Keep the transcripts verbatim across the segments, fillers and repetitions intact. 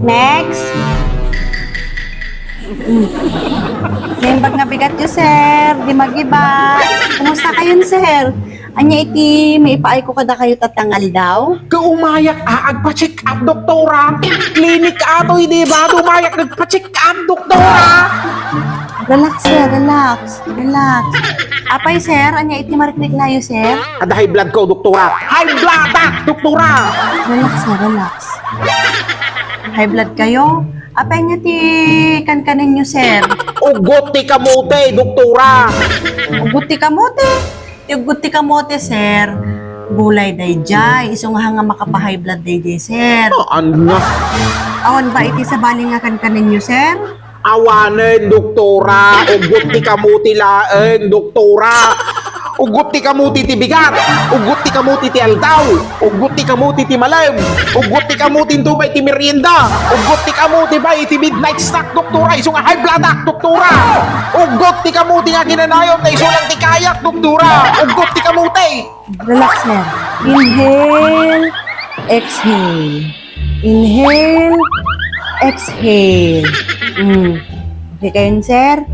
Next. Naimbag nga bigatyo, sir. Di magiba. Kumusta kayon, sir? Ania iti maipaayko kadakayo tatang aldaw? Kaumayak a agpa-check up, doktora. Clinic atoy, di ba? Umayak nagpa-check up, doktora. Relax, sir. Relax. Relax. Apay, sir, ania iti mariknanayo, sir? Adda high blood ko, doktora. High blood, ah, doktora. Relax, sir. Relax. High blood kayo? Apay nga ti kankanenyo, sir? Ugot ti kamote, doktora. Ugot ti kamote? Ti ugot ti kamote, sir, gulay daydiay. Isu nga, nga makapa-high blood daydiay, sir. Haan nga. Awan ba iti sabali nga kankanenyo, sir? Awanen, doktora. Ugot ti kamote laeng, doktora. Ugot ti kamote ti bigat. Ugot ti kamote ti aldaw. Ugot ti kamote ti malem. Ugot ti kamote intubay ti merienda. Ugot ti kamote bay iti midnight snack, doktora. Isu nga high blood ak, doktora. Ugot ti kamote nga kinanayon ta isu lang ti kayak, doktora. Ugot ti kamote. Relax, sir. Inhale, exhale. Inhale, exhale. Mm. Okay kayon, sir?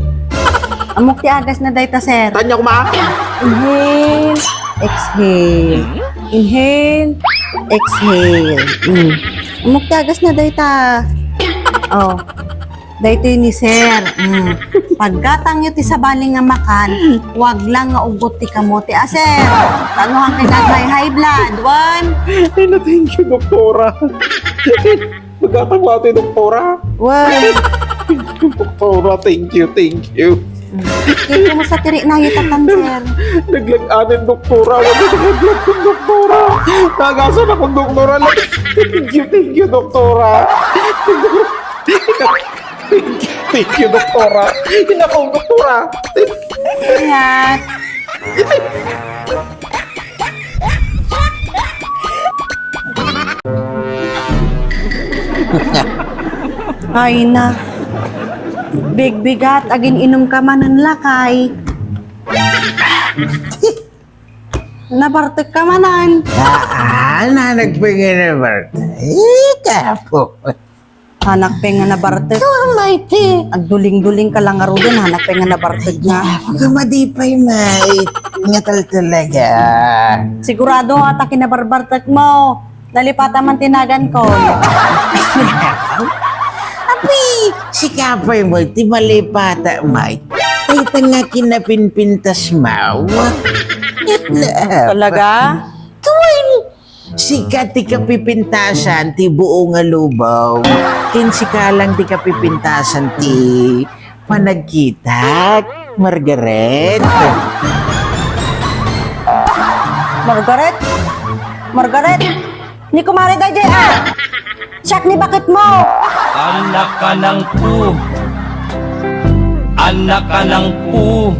Ammok ti agasna dayta, sir. Tanya ko, ma. Inhale, exhale. Inhale, exhale. Mm. Ammok ti agasna dayta. Oh. Daytoy ni sir. Mm. Paggatangyo ti sabali nga makan, wag lang nga ugot ti kamote. Ah, sir, ano ang kinagay high blood? One. Ay, na, thank you, doktora. Magkatawa ti doktora. One. Doktora, thank you, thank you. Kaya kumusta ti riknayo tatang, sir? Naglag-anen, doktora. Wala na naglag-anen, doktora. Nagasan ako, doktora. Thank you, thank you, doktora. Thank you, thank you, doktora. Inako, doktora. Ingat. Ay na. Bigbigat, agin-inum ka manen lakay. Nabartek ka manen. Ah, ah, nanagpingan na bartek. Eh, kapo. Anak pay nga nabartek. Ikaw ang maiti. Agduling-duling ka lang ngaruden, anak pay nga nabartek nga. Ay, huwag ka madipay, mait. Nga tal talaga. Sigurado ata kinabarbartek mo. Nalipata man ti nagan ko. Api, sika pay mo, ti malipata, mait. Tay nga kinapinpintas mo. Talaga? Tuwing Sika ti kapipintasan ti buo nga lubong. Ken sika lang ti kapipintasan ti panagkitak, Margaret. Margaret? Margaret? Ni kumare daydiay, ah! Siak ni baketmo! Anak ka ng pu. Anak ka ng pu.